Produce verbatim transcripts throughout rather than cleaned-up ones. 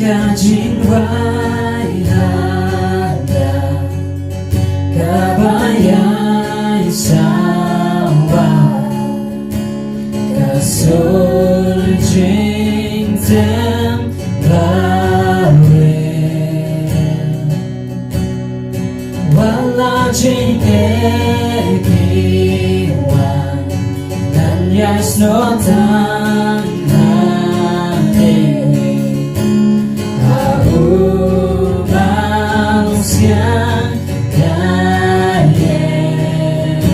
Ka jingwai lada kaba ïai sawa, ka sur jingtem bawei. Wat la jingeh ki wan, ngan ïai snoh tang hangne ha u bangsiang ka ïing.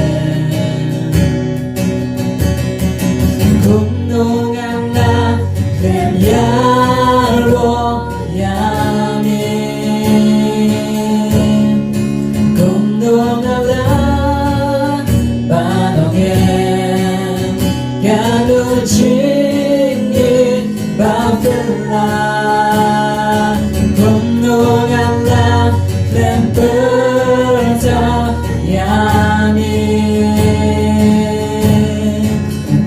Kumno ngan lah khlem ïaroh ïa me? Kumno ngan lah ban ong em ïa u jingngeit ba phylla? Kumno ngan lah khlem pyrta ïa me?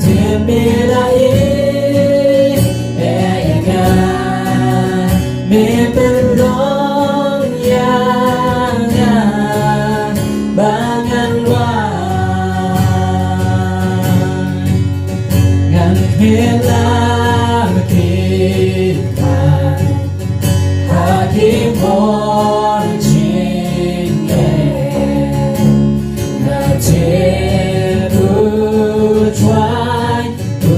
Te me la ïeh ïa nga, me pynlong ïa nga ba ngan rwai. Ngan kmen la ki mat ha ki por jingeh. Nga tip u trai u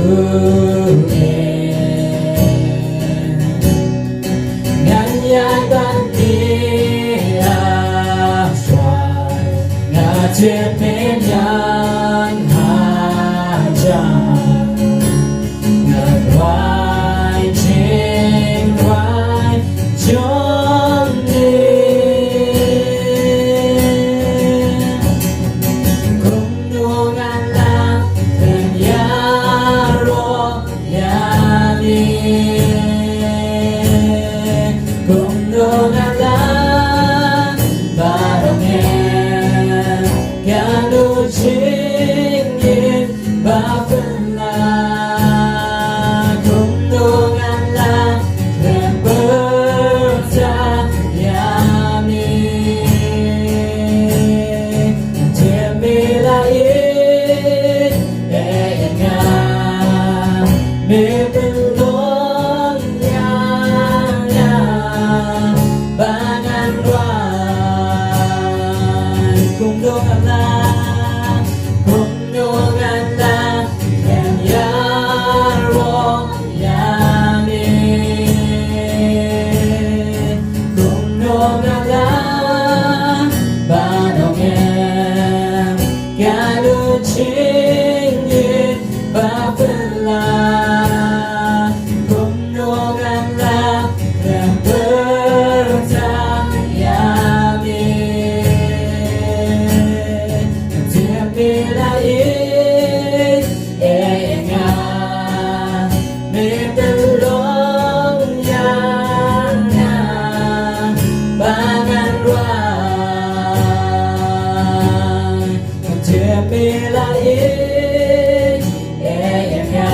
em. Ngan ïaid bad me ha trai, nga tip me ngan hajan. Ngan rwai jingrwai jong me. Kumno ngan lah ban ïaroh ïa me? Kumno ngan lah ban ong em ïa u jingngeit ba phylla? Kumno ngan lah ban pyrta ïa me? Te me la ïeh ïa nga, me pynlong ïa nga ba ngan rwai. Kumno ngan lah, kumno ngan lah ban ïaroh ïa me? Kumno ngan lah ban ong em ïa u jingngeit ba phylla? Kumno ngan lah ban pyrta ïa me? Te me la ïeh ïa nga, me pynlong ïa nga ba ngan rwai. Te me la ïeh ïa nga,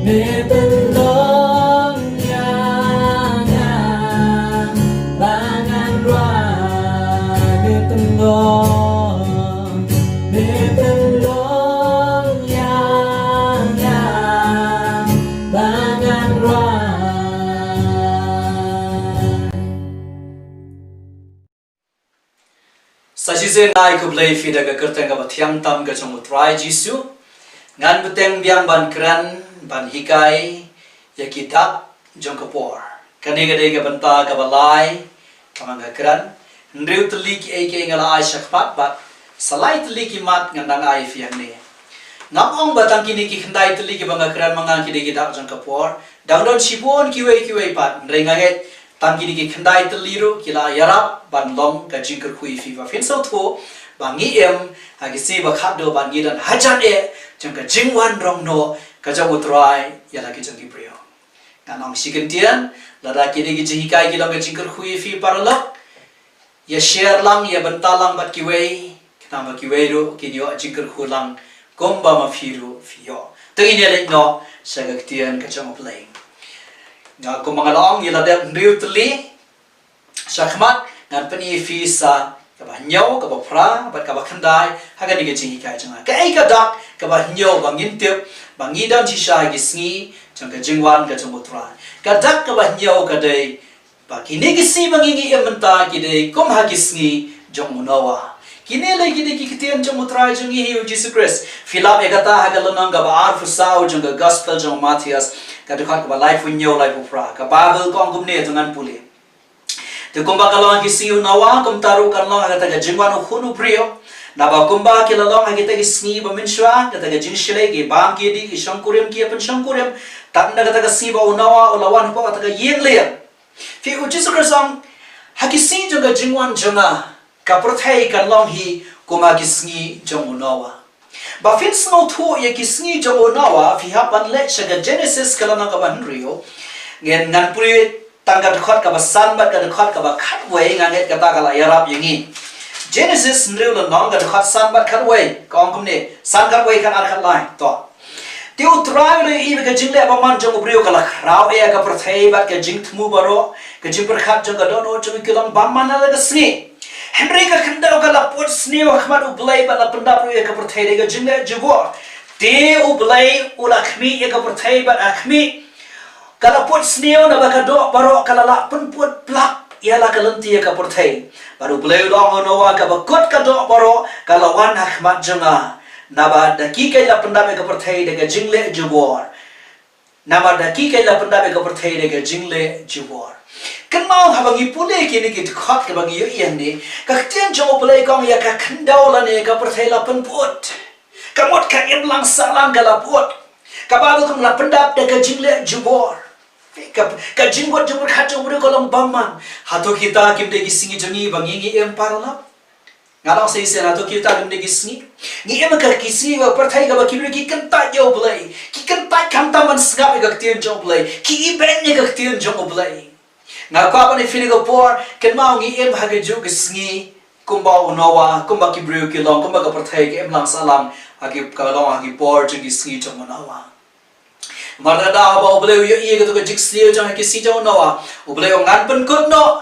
me pynlong ïa nga ba ngan rwai. Me pynlong, me pynlong ïa nga ba ngan rwai. Sa shisien nga ai khublei ïa phi da ka kyrteng kaba thiang tam ka jong u Trai Jisu. Ngan bteng biang ban kren, ban hikai ïa ki dak jong ka por. Kane ka dei ka bynta kaba lai kaba nga kren. Hynriew tylli kiei kiei nga la ai shakhmat bad sa lai tylli ki mat ngan dang ai ïa phi hangne. Ngam ong ba tang kine ki khyndai tylli kiba nga kren ma nga ki dei ki dak jong ka por. Dang don shibun kiwei kiwei pat, hynrei nga ngeit tang kine ki khyndai tylli ruh ki la ïarap ban long ka jingkyrkhu ïa phi ba phin sngewthuh ba ngi im ha ki sngi ba khatduh bad ngi don hajan eh jong ka jingwan rong noh ka jong u Trai ïa la ki jong ki briew. Ngan ong shi kyntien, lada kine ki jinghikai ki long ka jingkyrkhu ïa phi paralok, ïa share lang, ïa bynta lang bad kiwei, khnang ba kiwei ruh kin ïoh jingkyrkhu lang kumba ma phi ruh phi ïoh. To ngin ïa leit noh sha ka ktien ka jong u Blei. Nga kumba nga la ong, ngi la dep hynriew tylli shakhmat, ngan pyni ïa phi sa kaba hynñiew, kaba phra bad kaba khyndai ha kane ka jinghikai jong nga. Kaei ka dak kaba hynñiew ba ngin tip ba ngi don shisha ha ki sngi jong ka jingwan ka jong U Trai? Ka dak kaba hynñiew ka dei ba kine ki sngi ba ngi, ngi im mynta ki dei kum ha ki sngi jong u Noah. Kine lei ki dei ki ktien jong U Trai jong ngi hi U Jisu Khrist. Phi lap ïa kata ha ka lynnong kaba arphew saw jong ka Gospel jong u Mathaios, ka dkhot kaba laiphew hynñiew, laiphew phra. Ka Baibl ka ong kumne, to ngan pule. Te kumba ka long ha ki sngi u Noah, kumta ruh kan long ha kata ka jingwan U Khun u briew. Naba kumba ki la long ha kita ki sngi ba mynshuwa, kata ka jingshlei, ki bam ki dih, ki shongkurim ki ïa pynshongkurim, tang na kata ka sngi ba u Noah u la wan hapoh kata ka ïing lieng. Phi, U Jisu Khrist u ong, ha ki sngi jong ka jingwan jong nga, ka pyrthei kan long hi kum ha ki sngi jong u Noah. Ba phin sngewthuh ïa ki sngi jong u Noah, phi hap ban leit sha ka Genesis ka lynnong kaba hynriew. Ngan, ngan pule tang ka dkhot kaba san bad ka dkhot kaba khatwei, nga ngeit kata ka la ïarap ïa ngi. Genesis hynriew lynnong, ka dkhot san bad khatwei, ka ong kumne, san, khatwei, khatar, khatlai, to. Te U Trai u la ïohi ba ka jingleh bymman jong u briew ka la khraw ïa ka pyrthei bad ka jingthmu baroh, ka jingpyrkhat jong ka dohnud jong ki long bymman ha la ka sngi. Hynrei ka khyndew ka la put sniew ha khmat U Blei bad la pyndap ruh ïa ka pyrthei da ka jingleh jubor. Te U Blei u la khmih ïa ka pyrthei bad ha khmih ka la put sniew, naba ka doh baroh ka la lah pynput plak ïa la ka lynti ïa ka pyrthei. Bad U Blei u la ong ha u Noah, kaba kut ka doh baroh ka la wan ha khmat jong nga. Naba da ki ka la pyndap ïa ka pyrthei da ka jingleh jubor. Namar da ki ka la pyndap ïa ka pyrthei da ka jingleh jubor. Kynmaw, haba ngi pule kine ki dkhot kaba ngi ïohi hangne, ka ktien jong U Blei ka ong ïa ka khyndew lane ka pyrthei la pynput. Ka mut ka imlang sahlang ka la put. Ka Baibl ka ong la pyndap da ka jingleh jubor. Ka, ka jingmut jingpyrkhat jong u briew ka long bymman. Hato kita kim dei ki sngi jong ngi ba ngi, ngi im paralok? Nga ong sa shisien, hato kita kim dei ki sngi? Ngi im ha ki sngi ba pyrthei kaba ki briew ki kyntait ïa U Blei. Ki kyntait khamtam ban sngap ïa ka ktien jong U Blei. Ki ibeiñ ïa ka ktien jong U Blei. Nga kwah ban ïa phi ha kane ka por, kynmaw, ngi im ha kajuh ka sngi kumba u Noah, kumba ki briew ki long, kumba ka pyrthei ka imlang sahlang ha ki, ka long ha ki por jong ki sngi jong u Noah. Namar kata haba U Blei u ïohi ïa kato ka jingsniew jong ha ki sngi jong u Noah, U Blei u ong ngan pynkut noh.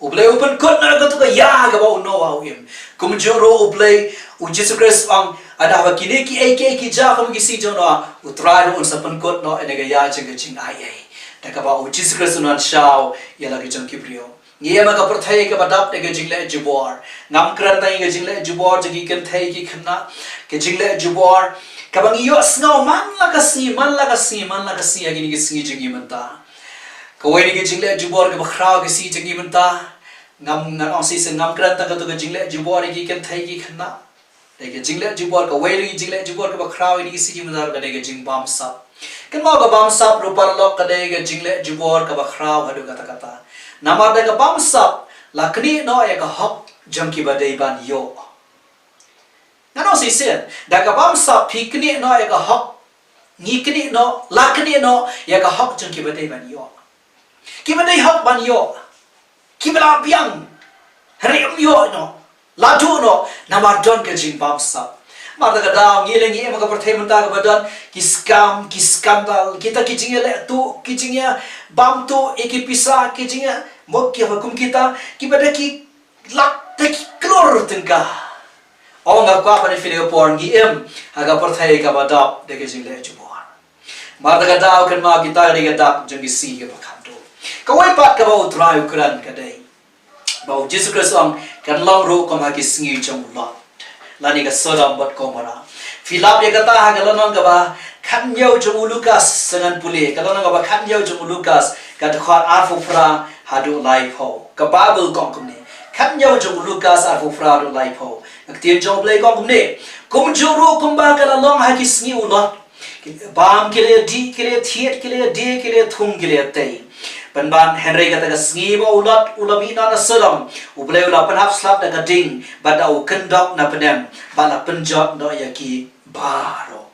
U Blei u pynkut noh ïa kato ka ïa kaba u Noah u im. Kumjuh ruh U Blei, U Jisu Khrist u ong, lada haba kine kiei kiei ki jia kum ki sngi jong u Noah, U Trai ruh un sa pynkut noh ïa kane ka ïa jong ka jingaiei. Da kaba U Jisu Khrist un wan shaw ïa la ki jong ki briew. Ngi im ha ka pyrthei kaba dap da ka jingleh jubor. Ngam kren tang ïa ka jingleh jubor jong ki kynthei ki khynnah. Ka jingleh jubor kaba ngi ïohsngew man la ka sngi, man la ka sngi, man la ka sngi ha kine ki sngi jong ngi mynta. Kawei na ki jingleh jubor kaba khraw ha ki sngi jong ngi mynta. Ngam, ngan ong sa shisien, ngam kren tang kato ka jingleh jubor ïa ki kynthei ki khynnah. Dei ka jingleh jubor, kawei ruh ka jingleh jubor kaba khraw ha kine ki sngi mynta ruh ka dei ka jingbamsap. Kynmaw, ka bamsap ruh paralok ka dei ka jingleh jubor kaba khraw haduh katta katta. Namar da ka bamsap la knieh noh ïa ka hok jong kiba dei ban ïoh. Ngan ong sa shisien, da ka bamsap phi knieh noh ïa ka hok, ngi knieh noh, la knieh noh ïa ka hok jong kiba dei ban ïoh. Kiba dei hok ban ïoh, kiba la biang, hynrei ym ïoh noh, la duh noh, namar don ka jingbamsap. Namar kata ka daw ngi lei ngi im ha ka pyrthei mynta kaba don ki scam, ki scandal, kita ki jingïaleh tuh, ki jingïabam tuh ïa ki pisa, ki jingïa, mo, kiba kum kita, kiba da ki lak, da ki klur tyngka. Ong, nga kwah ban ïa phi ha kane ka por, ngi im ha ka pyrthei kaba dap da ka jingleh jubor. Namar kata ka daw, kynmaw, kita ka dei ka dak jong ki sngi kiba khatduh. Kawei pat kaba U Trai u kren ka dei ba U Jisu Khrist u ong kan long ruh kum ha ki sngi jong u Lot lane ka Sodom bad Gomorrah. Phi lap ïa kata ha ka lynnong kaba khathynñiew jong u Lukas, sa ngan pule, ka lynnong kaba khathynñiew jong u Lukas, ka dkhot arphew phra haduh laiphew. Ka Baibl ka ong kumne. Khathynñiew jong u Lukas arphew phra haduh laiphew. Ka ktien jong U Blei ka ong kumne. Kumjuh ruh kumba ka la long ha ki sngi u Lot. Ki la bam, ki la dih, ki la thied, ki la die, ki la thung, ki la tei. Pynban hynrei kata ka sngi ba u Lot u la mih noh na Sodom, U Blei u la pynhap slap da ka ding, bad da u kyndok na bneng, bad la pynjot noh ïa ki baroh.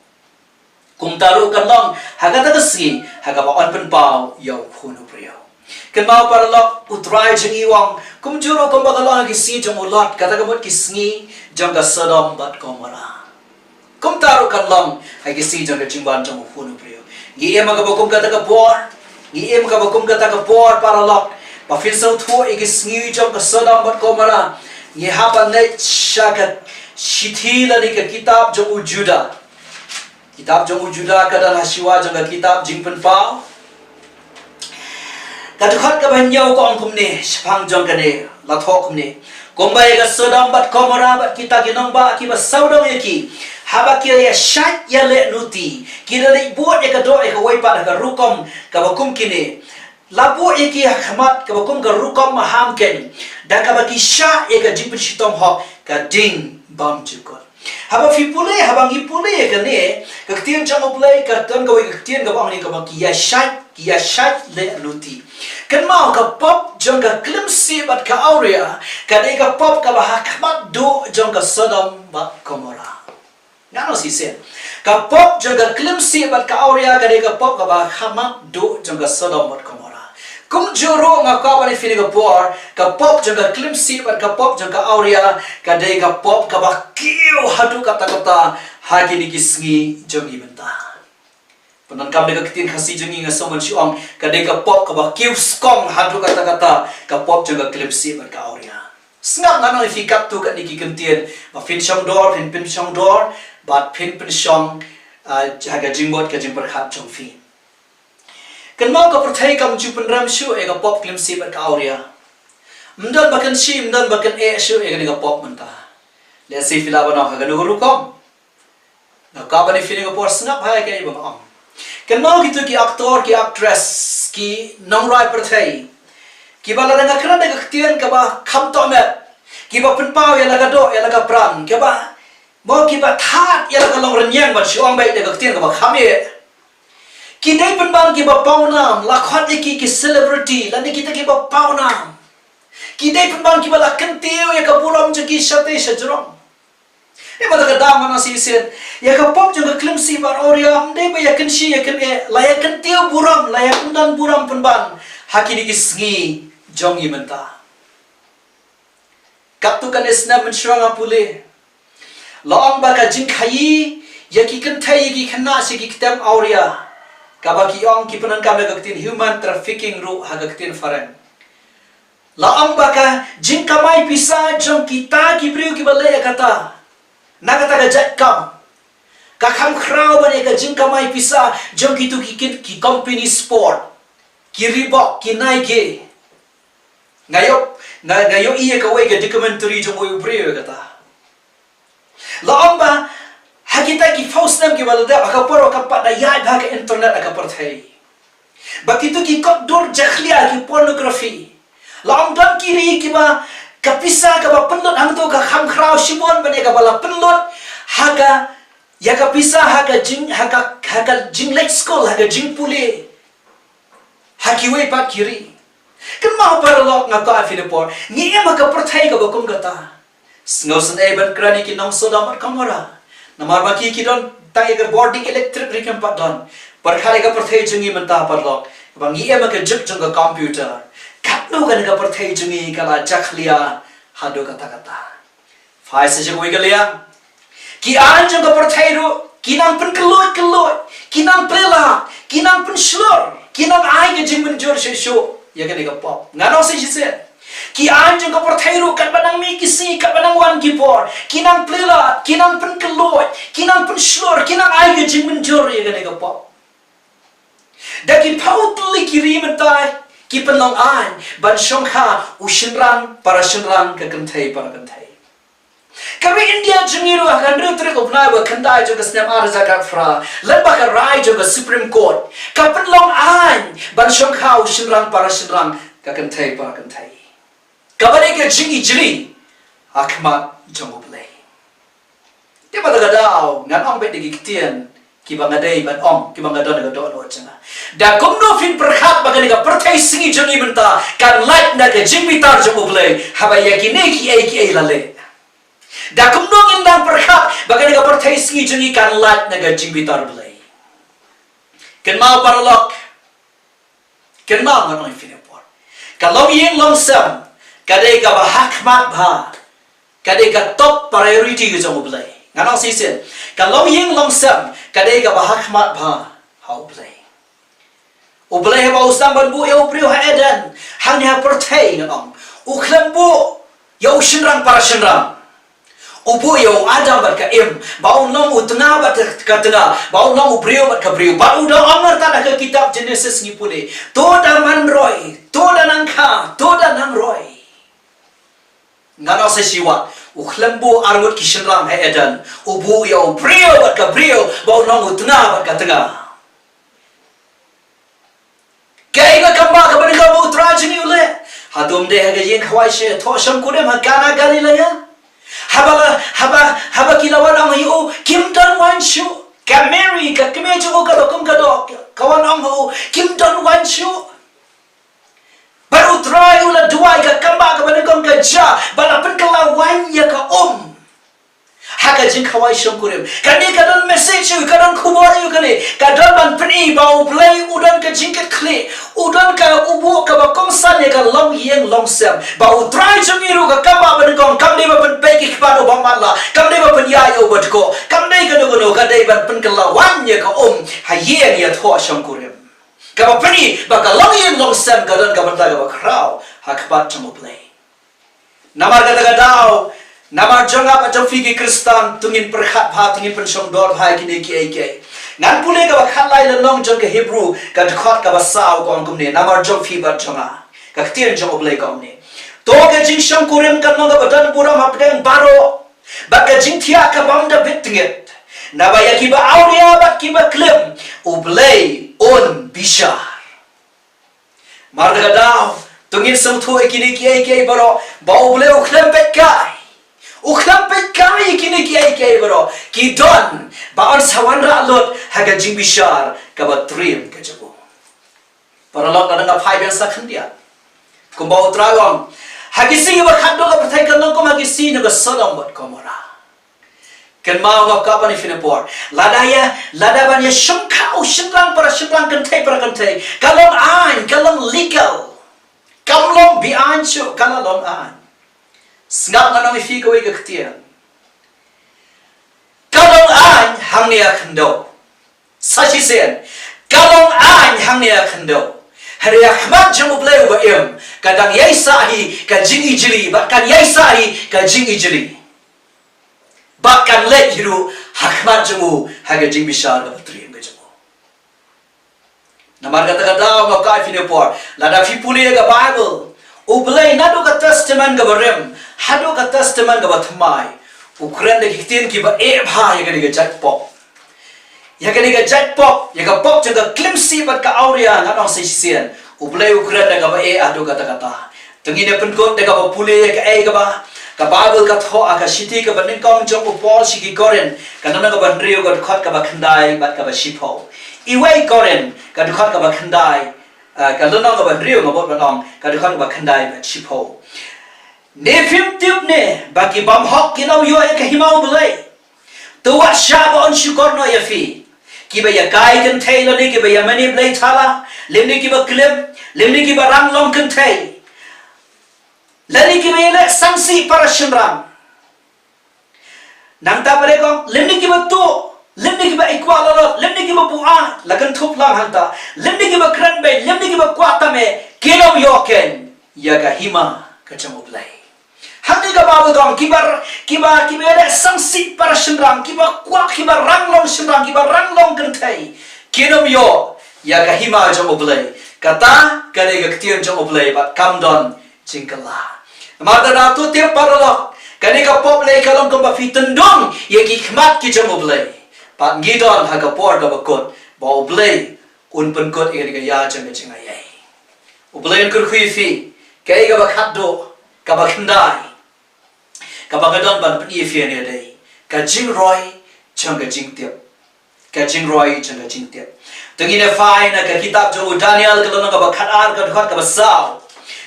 Kumta ruh kan long ha kata ka sngi ha kaba yn pynpaw ïa U Khun u briew. Kynmaw paralok, U Trai jong ngi u ong, kumjuh ruh kumba ka long ha ki sngi jong u Lot, kata ka mut ki sngi jong ka Sodom bad Gomorrah. Kumta ruh kan long ha ki sngi jong ka jingwan jong U Khun u briew. Ngi im ha kaba kum kata ka por. Ngi im kaba kum kata ka por, paralok, ba phin sngewthuh ïa ki sngi jong ka Sodom bad Gomorrah. Ngi hap ban leit sha ka shithi lane ka kitab jong u Judah. Kitab jong u Judah ka don hashuwa jong ka kitab Jingpynpaw. Ka dkhot kaba hynñiew ka ong kumne, shaphang jong kane, la thoh kumne. Kumba ïa ka Sodom bad Gomorrah bad kita ki nongbah kiba sawdong ïa ki, haba ki ïa shait ïa leh nuti, ki la leit bud ïa ka doh ïa kawei pat ha ka rukom kaba kum kine. La bud ïa ki ha khmat kaba kum ka rukom maham keiñ, da kaba ki shah ïa ka jingpynshitom hok ka ding bymjukut. Haba phi pule, haba ngi pule ïa kane, ka ktien jong U Blei ka don kawei ka ktien kaba ong ne kaba ki ïa shait, ki ïa shait leh nuti. Kynmaw, ka pop jong ka klim sih bad ka awria ka dei ka pop kaba ha khmat duh jong ka Sodom bad Gomorrah. Ngan ong shisien. Ka pop jong ka klim sih bad ka awria ka dei ka pop kaba ha khmat duh jong ka Sodom bad Gomorrah. Kumjuh ruh nga kwah ban ong ïa phi ha kane ka por, ka pop jong ka klim sih bad ka pop jong ka awria ka dei ka pop kaba kiew haduh katta katta ha kine ki sngi jong ngi mynta. Pyndonkam da ka ktien Khasi jong ngi, nga sngewbha ban shu ong, ka dei ka pop kaba kiew skong haduh katta katta, ka pop jong ka klim sih bad ka awria. Sngap, ngan ong ïa phi katto katne ki kyntien, ba phin shong dor, phin pynshong dor, bad phin pynshong, ah, ha ka jingmut ka jingpyrkhat jong phi. Kynmaw, ka pyrthei kam ju pynrem shuh ïa ka pop klim sih bad ka awria. Ym don ba kan shim, ym don ba kan eh shuh ïa kane ka pop mynta. Lehse phi lah ban ong, ha kano ka rukom? Nga kwah ban ong ïa phi ha kane ka por, sngap ha kaei ba nga ong. Kynmaw, kito ki actor, ki actress, ki nongrwai pyrthei, kiba la dang kren da ka ktien kaba kham tohmet, kiba pynpaw ïa la ka doh, ïa la ka pran, kiba, mo, kiba thad ïa la ka longrynïeng, ban shu ong beit da ka ktien kaba kham eh. Ki dei pynban kiba pawnam, la khot ïa ki ki celebrity, lane kita kiba pawnam. Ki dei pynban kiba la kyntiew ïa ka burom jong ki shatei shajrong. Ïa, mynta ka daw ngan ong shisien, ïa ka pop jong ka klim sih bad awria ym dei ba ïa kynshi ïa kyneh, la ïa kyntiew burom, la ïa pyndon burom pynban ha kine ki sngi jong ngi mynta. Katto katne snem mynshuwa nga pule, la ong ba ka jingkhaïi ïa ki kynthei, ïa ki khynnah sha ki ktem awria, kaba ki ong, ki pyndonkam da ka ktien human trafficking ruh ha ka ktien phareng. La ong ba ka jingkamai pisa jong kita ki briew kiba leh ïa kata, na kata ka jait kam, ka kham khraw ban ïa ka jingkamai pisa jong kito ki, ki, ki company sport, ki Reebok, ki Nike. Nga ïoh, nga, nga ïohi ïa kawei ka documentary jong uwei u briew ïa kata. La ong ba ha kita ki phew snem kiba la dep, ha ka por ba ka pat da ïaid bha ka internet ha ka pyrthei, ba kito ki kot dur jakhlia, ki pornography, la ong don ki ri kiba ka pisa kaba pynlut hangto ka kham khraw shibun ban ïa kaba la pynlut ha ka, ïa ka pisa ha ka jing, ha ka, ha ka jingleit skul, ha ka jingpule, ha kiwei pat ki ri. Kynmaw, paralok, nga kwah ïa phi ha kane ka por, ngi im ha ka pyrthei kaba kum kata. Sngewsynei ban kren ïa ki nong Sodom bad Gomorrah, namar ba ki, ki don tang ïa ka bording electric ruh kim pat don. Pyrkhat ïa ka pyrthei jong ngi mynta, paralok, ba ngi im ha ka juk jong ka computer. Katno kane ka pyrthei jong ngi ka la jakhlia haduh katta katta. Phai sa sha kawei ka liang. Ki aiñ jong ka pyrthei ruh ki nang pynkylluid kylluid, ki nang plie lad, ki nang pynshlur, ki nang ai ka jingmynjur shuh shuh ïa kane ka pop. Ngan ong shisien, ki aiñ jong ka pyrthei ruh, katba nang mih ki sngi, katba nang wan ki por, ki nang plie lad, ki nang pynkylluid, ki nang pynshlur, ki nang ai ka jingmynjur ïa kane ka pop. Da ki phew tylli ki ri mynta ki pynlong aiñ ban shongkha u shynrang para shynrang, ka kynthei para kynthei. Ka ri India jong ngi ruh ha ka hynriew tarik u bnai ba khyndai jong ka snem ar hajar khatphra, lem bad ka rai jong ka Supreme Court, ka pynlong aiñ ban shongkha u shynrang para shynrang, ka kynthei para kynthei. Kaba dei ka jingijli ha khmat jong U Blei. Te mynta ka daw ngan ong beit da ki ktien kiba nga dei ban ong, kiba nga don ha ka dohnud jong nga. Da kumno phin pyrkhat ba kane ka pyrthei sngi jong ngi mynta kan lait na ka jingbitar jong U Blei, haba ïa kine kiei kiei la leh? Da kumno ngin nang pyrkhat ba kane ka pyrthei sngi jong ngi kan lait na ka jingbitar U Blei? Kynmaw, paralok, kynmaw, ngan ong ïa phi ha kane ka por, ka longïing longsem ka dei kaba ha khmat bha, ka dei ka top priority ka jong U Blei. Ngan ong shisien, ka longïing longsem ka dei kaba ha khmat bha ha U Blei. U Blei haba u sdang ban buh ïa u briew ha Eden, hangne ha pyrthei ngan ong, u khlem buh ïa u shynrang para shynrang. U buh ïa u Adam bad ka Im ba un long u tnga bad ka tnga, ba un long u briew bad ka briew. Bad u da ong artat ha ka kitab Genesis ngi pule, to da man roi, to da nang kha, to da nang roi. Ngan ong sa shi wat, u khlem buh arngut ki shynrang ha Eden, u buh ïa u briew bad ka briew ba un long u tnga bad ka tnga. Kaei ka kambah kaba nyngkong ba U Trai jong ngi u leh? Hato ym dei ha ka ïing khawai sha thoh shongkurim ha Kana Galilea? Haba la, haba, haba ki la wan ong ïa u, kim don waiñ shuh. Ka Mary, ka kmie jong u, ka doh kum ka doh, ka wan ong ha u, kim don waiñ shuh. Bad U Trai u la duwai, ka kambah kaba nyngkong ka jia, ba la pynkylla waiñ ïa ka um ha ka jingkhawai shongkurim. Kane ka don message ïa u, ka don khubor ïa u kane. Ka don ban pyni ba U Blei u don ka jingkitkhlieh, u don ka, u buh kaba kongsan ïa ka longïing longsem. Ba U Trai jong ngi ruh, ka kambah ba nyngkong kam dei ba pynpeit ki khmat u ba matlah, kam dei ba pynïaid ïa u ba dkoh, kam dei kano kano, ka dei ban pynkylla waiñ ïa ka um ha ïing ïathoh shongkurim. Kaba pyni ba ka longïing longsem ka don ka bynta kaba khraw ha khmat jong U Blei. Namar kata ka daw, namar jong nga bad jong phi ki Khristan, to ngin pyrkhat bha, to ngin pynshongdor bha ïa kine kiei kiei. Ngan pule kaba khatlai lynnong jong ka Hebru, ka dkhot kaba saw, ka ong kumne, namar jong phi bad jong nga, ka ktien jong U Blei ka ong kumne: To ka jingshongkurim kan long kaba don burom hapdeng baroh, bad ka jingthiah ka bym da bit tngit. Naba ïa kiba awria bad kiba klim, U Blei un bishar. Mar kata ka daw, to ngin sngewthuh ïa kine kiei kiei baroh, ba U Blei u khlem peit kai. U khlem peit kai ïa kine kiei kiei baroh. Ki don, ba yn sa wanrah lut ha ka jingbishar kaba triem ka jong u. Paralok, lada nga phai biang sa khyndiat, kumba U Trai u ong, ha ki sngi ba khatduh ka pyrthei kan long kum ha ki sngi jong ka Sodom bad Gomorrah. Kynmaw, nga kwah ban ïa phi na por, lada ïa, lada ban ïa shongkha u shynrang para shynrang, kynthei para kynthei, ka long aiñ, ka long legal. Kam long beaiñ shuh, ka la long aiñ. Sngap, ngan ong ïa phi kawei ka ktien. Ka long aiñ hangne ha khyndew. Sa shisien, ka long aiñ hangne ha khyndew. Hynrei ha khmat jong U Blei uba im, ka dang ïaisah hi ka jingijli, bad kan ïaisah hi ka jingijli. Bad kan leit hi ruh ha khmat jong u ha ka jingbishar kaba triem ka jong u. Namar kata ka daw, nga kwah ïa phi na por, lada phi pule ïa ka Baibl, U Blei naduh ka Testament kaba rim haduh ka Testament kaba thymmai, u kren da ki ktien kiba eh bha ïa kane ka jait pop. Ïa kane ka jait pop, ïa ka pop jong ka klim sih bad ka awria, ngan ong sa shisien, U Blei u kren da kaba eh haduh katta katta. To ngin ïa pynkut da kaba pule ïa kaei kaba ka Baibl ka thoh ha ka shithi kaba nyngkong jong u Paul sha ki Korinth, ka lynnong kaba hynriew, ka dkhot kaba khyndai bad kaba shiphew. Iwei Korinth, ka dkhot kaba khyndai, ah, ka lynnong kaba hynriew, nga mut ban ong, ka dkhot kaba khyndai bad shiphew. Ne phim tip ne ba ki bymhok kin ym ïoh ïa ka hima U Blei? To wat shah ba yn shukor noh ïa phi. Kiba ïa kai kynthei lane kiba ïa mane blei thala, lymne kiba klim, lymne kiba rang long kynthei, lane kiba ïa leh sangsi para shynrang. Nangta pat de kong, lymne kiba tuh, lymne kiba i kwah lalot, lymne kiba buaid, la kynthup lang hangta, lymne kiba kren beiñ, lymne kiba kwah tame, kin ym ïoh keiñ ïa ka hima ka jong U Blei. Hangne ka Baibl ka ong, kiba, kiba, kiba ïa leh sangsi para shynrang, kiba kwah, kiba rang long shynrang, kiba rang long kynthei, kin ym ïoh ïa ka hima jong U Blei. Kata ka dei ka ktien jong U Blei bad kam don jingkylla. Namar kata to tip paralok, kane ka pop lei ka long kumba phi tyndong ïa ki khmat ki jong U Blei. Bad ngi don ha ka por kaba kut ba U Blei un pynkut ïa kane ka ïa jong ka jingaiei. U Blei un kyrkhu ïa phi. Kaei kaba khatduh, kaba khyndai, kaba nga don ban pyni ïa phi hangne ka dei ka jingroi jong ka jingtip. Ka jingroi jong ka jingtip. To ngin ïa phai na ka kitab jong u Daniel, ka lynnong kaba khatar, ka dkhot kaba saw.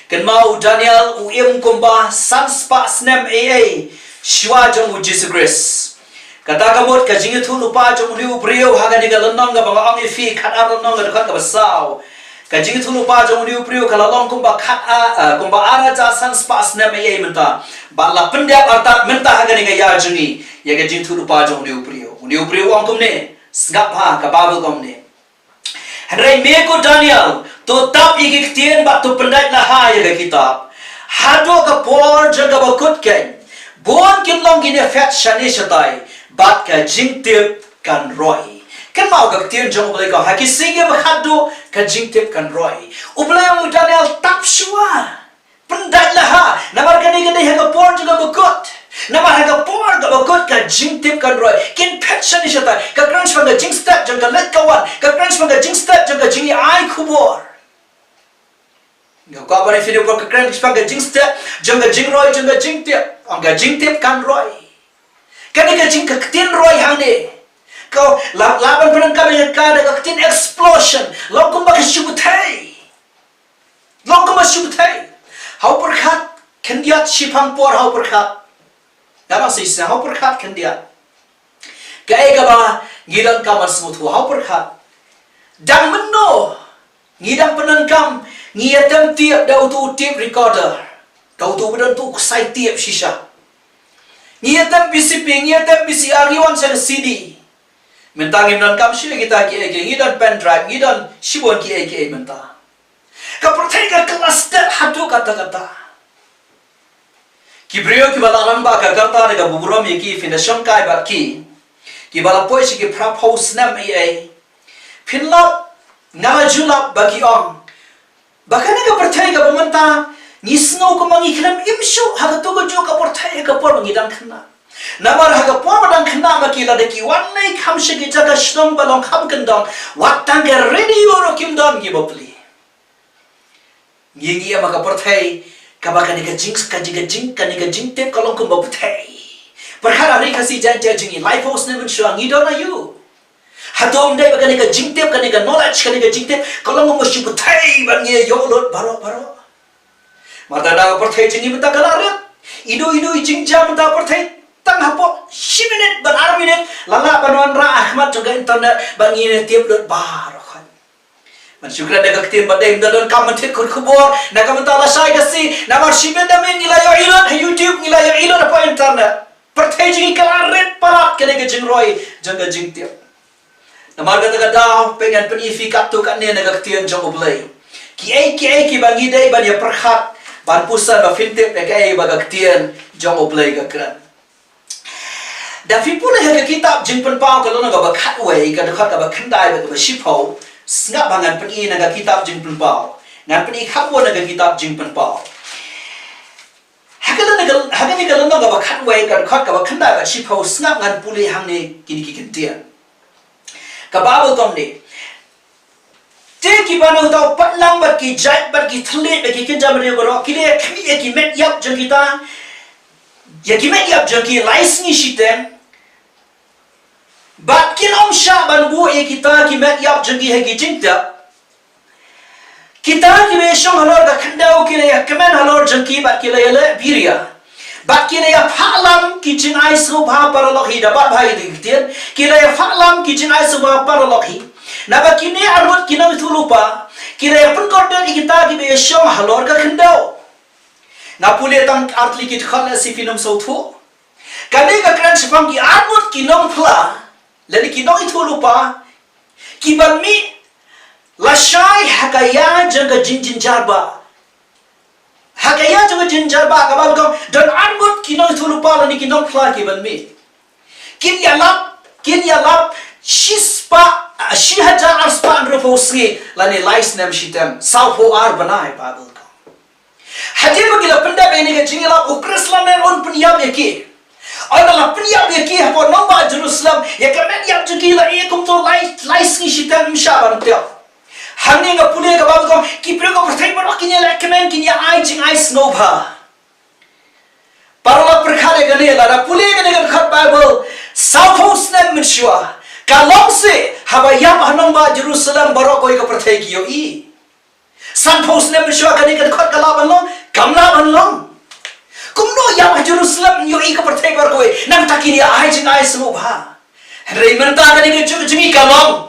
Kynmaw, u Daniel u im kumba san spah snem eiei shuwa jong u Jisu Khrist. Kata ka mut ka jingïathuhlypa jong une u briew ha kane ka lynnong kaba nga ong ïa phi, khatar lynnong, ka dkhot kaba saw. Ka jingïathuhlypa jong une u briew ka la long kumba khat a, a, kumba ar hajar san spah snem eiei mynta. Bad la pyndep artat mynta ha kane ka ïa jong ngi ïa ka jingïathuhlypa jong une u briew. Une u briew u ong kumne, sngap bha, ka Baibl ka ong kumne. Hynrei me ko Daniel, to tap ïa ki ktien bad to pyndait laha ïa ka kitab. Haduh ka por jong kaba kut keiñ, bun kin long kine phet shane shatai, bad ka jingtip kan roi. Kynmaw ka ktien jong U Blei ka, ha ki sngi ba khatduh ka jingtip kan roi. U Blei u ong Daniel tap shuwa. Pyndait laha, namar kane ka dei ha ka por jong kaba kut. Namar ha ka por kaba kut ka jingtip kan roi. Kin phet shane shatai, ka kren shaphang ka jingstad jong ka leit ka wan, ka kren shaphang ka jingstad jong ka jingïai khubor. Nga kwah ban ïa phi dei por ka kren shaphang ka jingstad jong ka jingroi jong ka jingtip. Ong ka jingtip kan roi. Kane ka jing ka ktien roi hangne. Ka la la ban pyndonkam ïa ka da ka ktien explosion. Long kumba ka shu bthei. Long kumba shu bthei. Ha u pyrkhat khyndiat, shiphang por ha u pyrkhat. Nga dang shisha ha u pyrkhat khyndiat. Kaei kaba ngi donkam ban sngewthuh ha u pyrkhat. Dang mynno ngi dang pyndonkam, ngi ïa tem tip da utu u tape recorder. Da utu ba don utu u ksai tip shisha. Ngi ïa tem VCP, ngi ïa tem VCR, ngi wan sha ka CD. Mynta ngim donkam shuh kita kiei kiei, ngi don pen drive, ngi don shibun kiei kiei mynta. Ka pyrthei ka kylla stet haduh katta katta. Ki briew kiba la rangbah ka karta da kaba burom ïa ki, phin da shongkai bad ki. Kiba la poi sha ki phra phew snem eiei. Phin lap, nga la ju lap ba ki ong. Ba kane ka pyrthei kaba mynta ngi sngew kumba ngi khlem im shuh ha kato ka juh ka pyrthei ha ka por ba ngi dang khynnah. Namar ha ka por ba dang khynnah ma ki lada ki wan leit kham sha ki jaka shnong ba long kham kyndong, wat tang ka radio ruh kim don ki bapli. Ngi ngi ïa ma ka pyrthei kaba kane ka jing ka jing ka jing kane ka jingtip ka long kumba pyrthei. Pyrkhat ha ri Khasi Jaiñtia jong ngi laiphew snem mynshuwa ngi don aïu? Hato ym dei ba kane ka jingtip, kane ka knowledge, kane ka jingtip ka long kumba shu pyrthei ban ngi ïoh lut baroh baroh. Mynta da ka pyrthei jong ngi mynta ka la rit. Idu idu i jingjia mynta pyrthei tang hapoh shi minit bad ar minit la lah ban wanrah ha khmat jong ka internet ban ngi ïa tip lut baroh khoit. Ban shu kren da ka ktien ba dei, ym da donkam ban thied khubor na ka bynta lashai Khasi, namar shibit da mynmiet ngi la ïohi lut ha YouTube, ngi la ïohi lut hapoh internet. Pyrthei jong ngi ka la rit palat kane ka jingroi jong ka jingtip. Namar kata ka daw, peit ngan pyni ïa phi katto katne na ka ktien jong U Blei. Kiei kiei kiba ngi dei ban ïa pyrkhat, ban pyrshang, ba phin tip ïa kaei ba ka ktien jong U Blei ka kren. Da phi pule ha ka kitab Jingpynpaw ka lynnong kaba khatwei, ka dkhot kaba khyndai bad kaba shiphew, sngap ba ngan pyni na ka kitab Jingpynpaw. Ngan pyni khatwei na ka kitab Jingpynpaw. Ha ka lynnong, ha kane ka lynnong kaba khatwei, ka dkhot kaba khyndai bad shiphew, sngap ngan pule hangne kine ki kyntien. Ka Baibl ka ong ne. Te kiba na uta u patlang bad ki jait bad ki thylliej bad ki kynja briew baroh ki la ïa khmih ïa ki met ïap jong kita, ïa ki met ïap jong ki lai sngi shiteng. Bad kin ym shah ban buh ïa kita ki met ïap jong ki ha ki jingtep. Kita kiba ïashong halor ka khyndew ki la ïa kmen halor jong ki bad ki la ïa leh biria. Bad ki la ïa phah lam ki jingai sngewbha paralok hi, da bat bha ïa ki ktien, ki la ïa phah lam ki jingai sngewbha paralok hi. Naba kine arngut ki nongïathuhlypa ki la ïa pynkordit ïa kita kiba ïashong halor ka khyndew. Nga pule tang artylli ki dkhot, lehse phin ym sngewthuh. Kane ka kren shaphang ki arngut ki nongphla lane ki nongïathuhlypa kiban mih lashai ha ka ïa jong ka jingjynjar ba. Ha ka ïa jong ka jingjynjar ba, ka Baibl ka ong, don arngut ki nongïathuhlypa lane ki nongphla kiban mih. Kin ïalap, kin ïalap shispah, ah, shi hajar arspah hynriewphew sngi lane lai snem shitem, sawphew ar bnai, Baibl ka ong. Hadien ba ki la pyndep ïa kane ka jingïalap, u Khrist lane un pynïap ïa ki. Ynda la pynïap ïa ki hapoh nongbah Jerusalem, ïa ka met ïap jong ki la ïa kumto lai, lai sngi shitem ym shah ban tep. Hangne nga pule ka Baibl ka ong, ki briew ka pyrthei baroh kin ïa leh kmen, kin ïa ai jingai sngewbha. Paralok, pyrkhat ïa kane, lada pule kane ka dkhot Baibl, sawphew snem mynshuwa, ka long seh haba ïap ha nongbah Jerusalem baroh kawei ka pyrthei ki ïohi. Sanphew snem mynshuwa kane ka dkhot ka lah ban long, kam lah ban long. Kumno ïap ha Jerusalem ïohi ka pyrthei baroh kawei, nangta kin ïa ai jingai sngewbha. Hynrei mynta kane ka juk jong ngi ka long.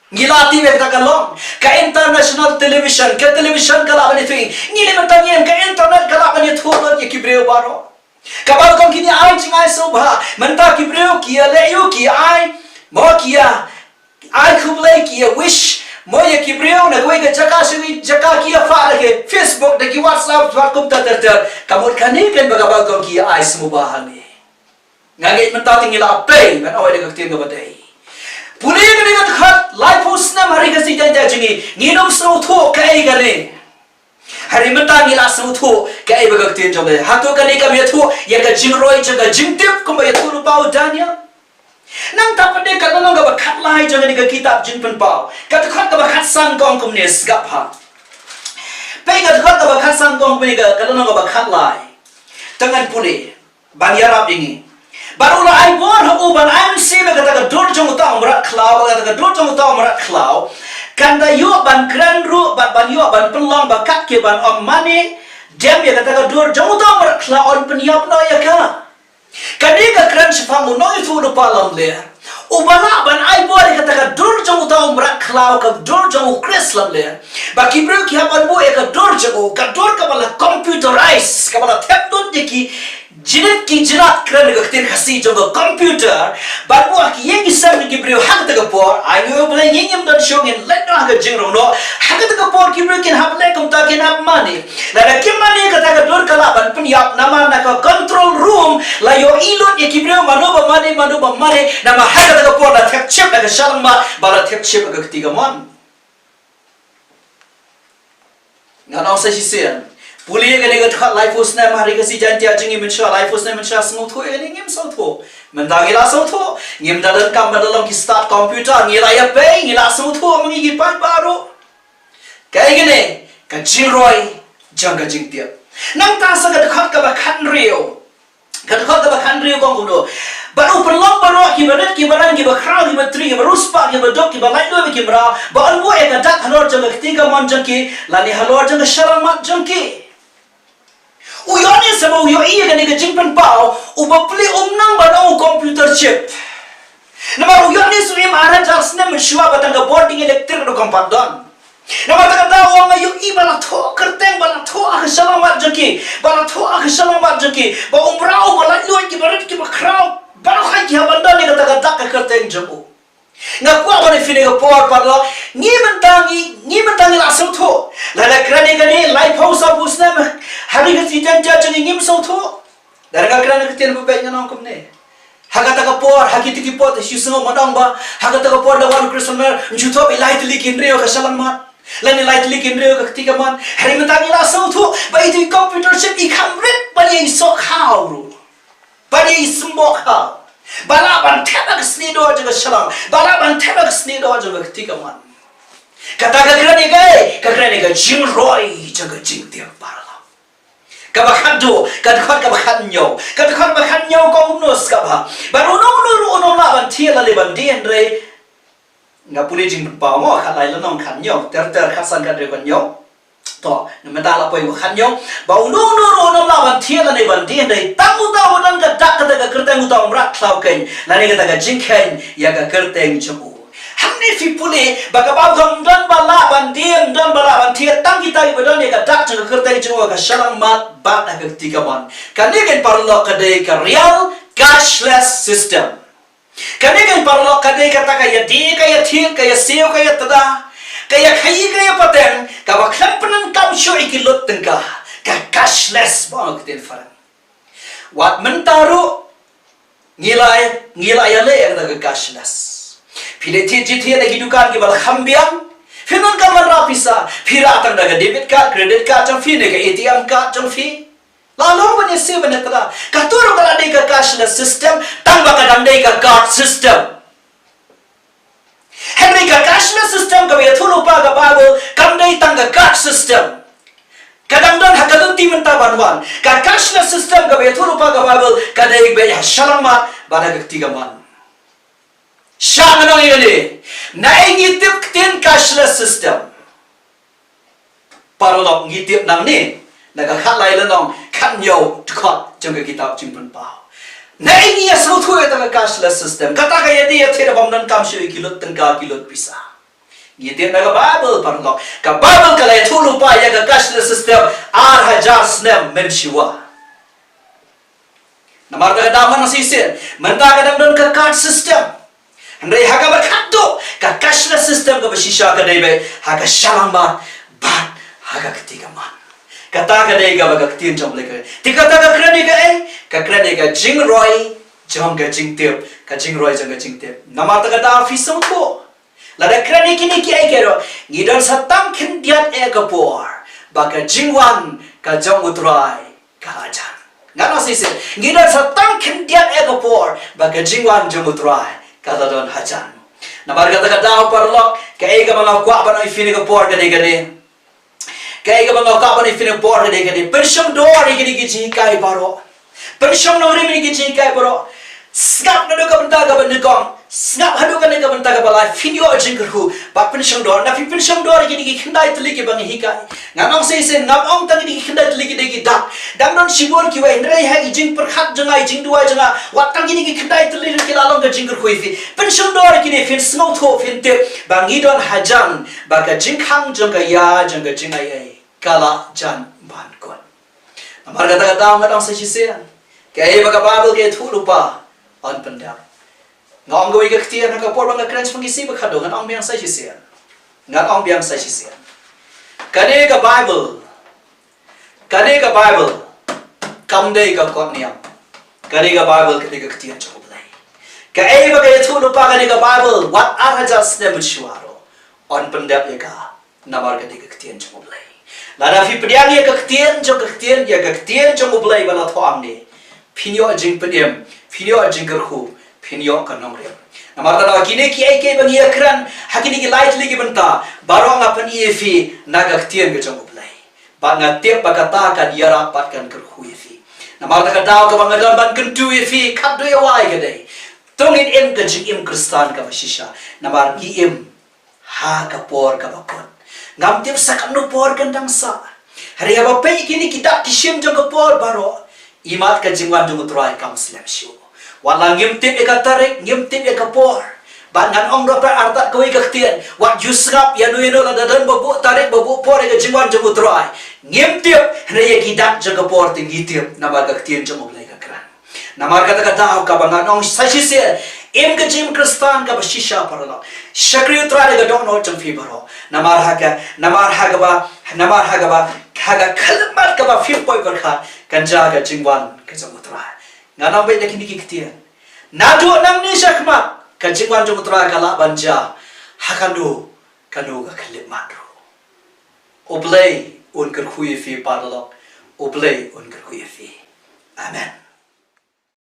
Ngi la tip ïa kata ka long. Ka international television, ka television ka lah ban ïathuh ïa ngi. Ngi leh mynta ngi ïeng, ka internet ka lah ban ïathuh lut ïa ki briew baroh. Ka Baibl ka ong kin ïa ai jingai sngewbha. Mynta ki briew ki ïa leh ïa u, ki ai, mo, ki ïa ai khublei, ki ïa wish, Mo ïa ki briew na kawei ka jaka sha kawei jaka ki ïa phah da ki Facebook da ki WhatsApp bad kumta ter ter. Ka mut kane kan ba ka ba kong ki ïa ai sngewbha hangne. Nga ngeit mynta te ngi la pei ban oi da ka ktien kaba dei. Pule kane ka dkhot laiphew snem ha ri Khasi Jaiñtia jong ngi, ngim sngewthuh kaei kane. Hynrei mynta ngi la sngewthuh kaei ba ka ktien jong ka. Hato kane kam ïathuh ïa ka jingroi jong ka jingtip kumba ïathuh lypa u Daniel? Nangta pat de ka lynnong kaba khatlai jong kane ka kitab Jingpynpaw, ka dkhot kaba khatsan ka ong kumne, sngap ha. Peit ka dkhot kaba khatsan ka ong kumne, ka, ka lynnong kaba khatlai. Te ngan pule ban ïarap ïa ngi. Bad u la ai bor ha u ban ai mynsiem ïa kata ka dur jong uta u mrad khlaw, bad kata ka dur jong uta u mrad khlaw kan da ïoh ban kren ruh, bad ban ïoh ban pynlong ba kat ki ban ong mane, dem ïa kata ka dur jong uta u mrad khlaw, yn pynïap noh ïa ka. Kane ka kren shaphang u nongïathuhlypa lamler uba lah ban ai bor ïa kata ka dur jong uta u mrad khlaw, ka dur jong u Khrist lamler. Ba ki briew ki hap ban buh ïa ka dur jong u, ka dur kaba la computerize, kaba la thep lut ïa ki jinit ki jinat, kren ka ktien Khasi jong ka computer. Ban buh ha ki ïing ki sem ki briew ha kata ka por, ai ngi u Blei ngi ngim don shuh, ngin leit noh ha ka jingrong noh. Ha kata ka por ki briew kin hap leh kumta, kin hap mane. Lada kim mane kata ka dur ka lah ban pynïap, namar na ka control room la ïohi lut ïa ki briew mano ba mane, mano ba mane, namar ha kata ka por la thep chip na ka shyllangmat, ba la thep chip na ka kti kamon. Ngan ong sa shisien. Pule ïa kane ka dkhot laiphew snem ha ri Khasi Jaiñtia jong ngi mynshuwa, laiphew snem mynshuwa sngewthuh ïa kane, ngim sngewthuh. Mynta ngi la sngewthuh, ngim da donkam ban da long ki stad computer, ngi la ïa pei, ngi la sngewthuh ma ngi ki paidbah ruh. Kaei kane? Ka jingroi jong ka jingtip. Nangta sa ka dkhot kaba khathynriew. Ka dkhot kaba khathynriew ka ong kumno: Bad u pynlong baroh kiba rit, kiba rang, kiba khraw, kiba tri, kiba riewspah, kiba duk, kiba laitluid, kiba mraw, ba yn buh ïa ka dak halor jong ka kti kamon jong ki, lane halor jong ka shyllangmat jong ki. U Ïoannis haba u ïohi ïa kane ka Jingpynpaw, u bapli, um nang ban ong u computer chip. Namar u Ïoannis u im ar hajar snem mynshuwa ba tang ka bording elektrik ruh kam pat don. Namar kata ka daw u ong, nga ïohi ba la thoh kyrteng, ba la thoh ha ka shyllangmat jong ki, ba la thoh ha ka shyllangmat jong ki, ba u mraw, ba laitluid, kiba rit, kiba khraw, baroh hi ki hap ban don ïa kata ka dak ka kyrteng jong u. Nga kwah ban ong ïa phi kane ka por paralok, ngi mynta ngi, ngi mynta ngi la sngewthuh. Lada kren ïa kane laiphew sawphew snem ha ri Khasi Jaiñtia jong ngi ngim sngewthuh. Lada nga kren ïa ka ktien ba beit ngan ong kumne. Ha kata ka por, ha kito ki por te shu sngew ma nong ba ha kata ka por da wan u Khrist Lamler, ym ju thoh ba lai tylli ki hynriew ka shyllangmat, lane lai tylli ki hynriew ka kti kamon. Hynrei mynta ngi la sngewthuh ba ito i computer chip i kham rit ban ïa i sohkhaw ruh, ban ïa i symboh khaw, ba lah ban thep ha ka snieh doh jong ka shyllangmat, ba lah ban thep ha ka snieh doh jong ka kti kamon. Kata ka kren ïa kaei? Ka kren ïa ka jingroi jong ka jingtip paralok. Kaba khatduh, ka dkhot kaba khathynñiew. Ka dkhot kaba khathynñiew ka ong kumno, sngap ha. Bad uno uno ruh un ym lah ban thied lane ban die, hynrei nga pule Jingpynpaw mo, khatlai lynnong khathynñiew, ter ter khatsan khathynriew khathynñiew. To, nga mynta la poi ba khathynñiew. Ba uno uno ruh un ym lah ban thied lane ban die, hynrei tang uta uba don ka dak, kata ka kyrteng uta u mrad khlaw keiñ, lane kata ka jingkheiñ ïa ka kyrteng jong u. Hangne phi pule ba ka Baibl ym don ba lah ban die, ym don ba lah ban thied, tang kita kiba don ïa ka dak jong ka kyrteng jong u ha ka shyllangmat bad ha ka kti kamon. Kane keiñ paralok ka dei ka real cashless system. Kane keiñ paralok ka dei kata ka ïa die, ka ïa thied, ka ïa siew, ka ïa tda, ka ïa khaïi, ka ïa pateng, kaba khlem pyndonkam shuh ïa ki lut tyngka, ka cashless ba ong ka ktien phareng. Wat mynta ruh ngi la, ngi la ïaleh ïa kata ka cashless. Phi leit thied jingthied ha ki dukan kiba la kham biang, phim donkam ban rah pisa, phi rah tang da ka debit card, credit card jong phi ne ka A T M card jong phi. La long ban ïasiew ban ïatda. Kato ruh ka la dei ka cashless system, tang ba ka dang dei ka card system. Hynrei ka cashless system kaba ïathuh lypa ka Baibl kam dei tang ka card system. Ka dang don ha ka lynti mynta ban wan. Ka cashless system kaba ïathuh lypa ka Baibl ka dei beit ha shyllangmat bad ha ka kti kamon. Sha ngan ong ïa kane, naei ngi tip ktien cashless system? Paralok, ngi tip nangne na ka khatlai lynnong khathynñiew dkhot jong ka kitab Jingpynpaw. Naei ngi ïa sngewthuh ïa kata ka cashless system, kata ka ïadie ïathied bym donkam shuh ïa ki lut tyngka, ki lut pisa? Ngi tip na ka Baibl paralok. Ka Baibl ka la ïathuh lypa ïa ka cashless system ar hajar snem mynshuwa. Namar kata ka daw ngan ong shisien, mynta ka dang don ka card system. Hynrei ha kaba khatduh, ka cashless system kaba shisha ka dei beit ha ka shyllangmat bad ha ka kti kamon. Kata ka dei kaba ka ktien jong U Blei ka. Te kata ka kren ïa kaei? Ka kren ïa ka jingroi jong ka jingtip, ka jingroi jong ka jingtip. Namar kata ka daw phi sngewthuh, lada kren ïa kine kiei kiei ruh, ngi don sa tang khyndiat ïa ka por ba ka jingwan ka jong U Trai ka la jan. Ngan ong shisien, ngi don sa tang khyndiat ïa ka por ba ka jingwan jong U Trai ka la don hajan. Namar kata ka daw, paralok, kaei kaba nga kwah ban ong ïa phi ha kane ka por ka dei kane. Kaei kaba nga kwah ban ong ïa phi ha kane ka por ka dei kane. Pynshong dor ïa kine ki jinghikai baroh. Pynshong nongrim ïa kine ki jinghikai baroh. Sngap naduh ka bynta kaba nyngkong, sngap haduh kane ka bynta kaba lai, phin ïoh jingkyrkhu. Bad pynshong dor, lada phi pynshong dor ïa kine ki khyndai tylli kiba ngi hikai. Ngan ong shisien, ngam ong tang kine ki khyndai tylli ki dei ki dak. Dang don shibun kiwei, hynrei ha ki jingpyrkhat jong nga, jingduwai jong nga, wat tang kine ki khyndai tylli ruh ki la long ka jingkyrkhu ïa phi. Pynshong dor ïa kine, phin sngewthuh, phin tip ba ngi don hajan ba ka jingkhang jong ka ïa jong ka jingaiei ka la jan ban kut. Namar kata ka daw ngan ong sa shisien, kaei ba ka Baibl ka ïathuh lypa, yn pyndep. Nga ong kawei ka ktien ha ka por ba nga kren shaphang ki sngi ba khatduh, ngan ong biang sa shisien. Ngan ong biang sa shisien. Kane ka Baibl, kane ka Baibl kam dei ka kot niam. Kane ka Baibl ka dei ka ktien jong U Blei. Kaei ba ka ïathuh lypa kane ka Baibl, wat ar hajar snem mynshuwa ruh, yn pyndep ïa ka. Namar ka dei ka ktien jong U Blei. Lada phi pdiang ïa ka ktien jong, ka ktien, ïa ka ktien jong U Blei ba la thoh hangne, phin ïoh jingpynim, phin ïoh jingkyrkhu, phin ïoh ka nongrim. Namar kata kine kiei kiei ba ngi ïakren ha kine ki lai tylli ki bynta baroh nga pyni ïa phi na ka ktien ka jong U Blei. Bad nga tip ba kata kan ïarap bad kan kyrkhu ïa phi. Namar kata ka daw kaba nga don ban kyntu ïa phi khatduh ïa wai ka dei, to ngin im ka jingim Khristan kaba shisha. Namar ngi im ha ka por kaba kut. Ngam tip sa katno por kan dang sah. Hynrei haba peit kine ki dak ki shin jong ka por baroh, imat ka jingwan jong U Trai kam slem shuh. Wat la ngim tip ïa ka tarik, ngim tip ïa ka por. Bad ngan ong ruh pat artat kawei ka ktien, wat ju sngap ïano ïano lada don ba buh tarik, ba buh por ïa ka jingwan jong U Trai. Ngim tip, hynrei ïa ki dak jong ka por te ngi tip, namar ka ktien jong U Blei ka kren. Namar kata ka daw kaba ngan ong sa shisien, im ka jingim Khristan kaba shisha, paralok. Shakri U Trai da ka dohnud jong phi baroh. Namar ha ka, namar ha kaba, namar ha kaba, ha ka khyllipmat kaba phim poi pyrkhat, kan jia ka jingwan ka jong U Trai. Ngan ong beit da kine ki ktien, naduh nangne shakhmat ka jingwan jong U Trai ka lah ban jia ha kano kano ka khyllipmat ruh. U Blei un kyrkhu ïa phi, paralok. U Blei un kyrkhu ïa phi. Amen.